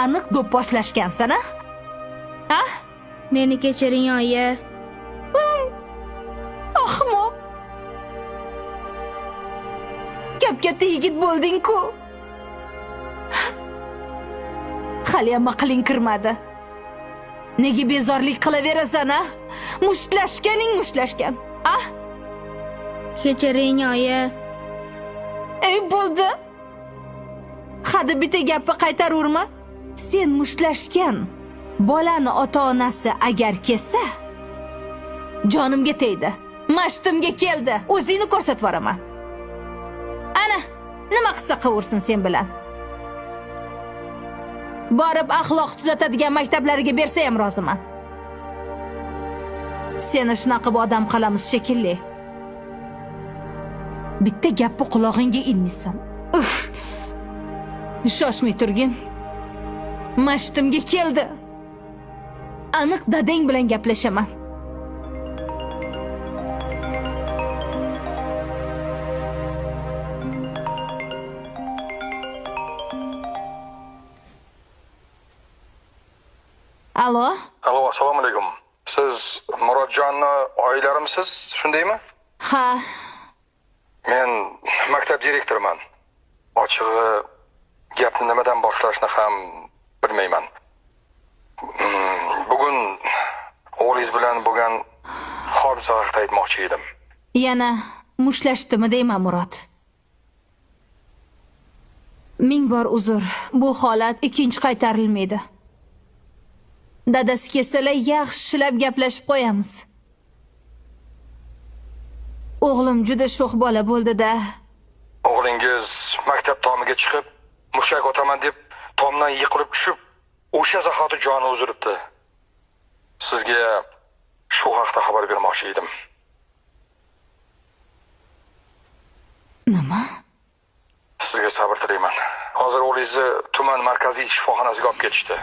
Aniq do'pposhlashgansan, a? A? Meni kechiring, oyi. Ahmoq. Kap-katta yigit bo'lding-ku. Haliyam aqling kirmadi. Nega bezorlik qilaverasan, a? Mushtlashganing mushtlashgan, a? Kechiring, oyi. Ey, bo'ldi. Hadi bitta gapni qaytarurma. Sen mushtlashgan bolani ota-onasi agar kelsa, jonimga tegdi. Mashtimga keldi. O'zingni ko'rsatib yuboraman. Ana, nima qilsa qilursin sen bilan. Borib axloq tuzatadigan maktablariga bersa ham roziman. Seni shunaqa qilib odam qilamiz shekilli. Bitta gapni qulog'ingga ilmaysan. Uf. Shoshmay turgin. Mashtimga keldi. Aniq dadang bilan gaplashaman. Alo? Alo, assalomu alaykum. Siz Murodjonni oyilarimisiz, shundaymi? Ha. Men maktab direktoriman. Ochig'i, gapni nimadan boshlashni ham bilmayman. Bugun o'g'lingiz bilan bo'lgan hodisa haqida aytmoqchi edim. Yana mushtlashdimi deyman, Murod? Ming bor uzr. Bu holat ikkinchi qaytarilmaydi. Dadasi kelsalar yaxshilab gaplashib qo'yamiz. O'g'lim juda sho'x bola bo'ldi-da. O'g'lingiz maktab tomiga chiqib, mushak otaman deb tomdan yiqilib tushib, o'sha zahoti joni uzilibdi. Sizga shu haqda xabar bermoqchi edim. Nima? Sizga sabr tilayman. Hozir o'g'lingizni tuman markaziy shifoxonasiga olib ketishdi.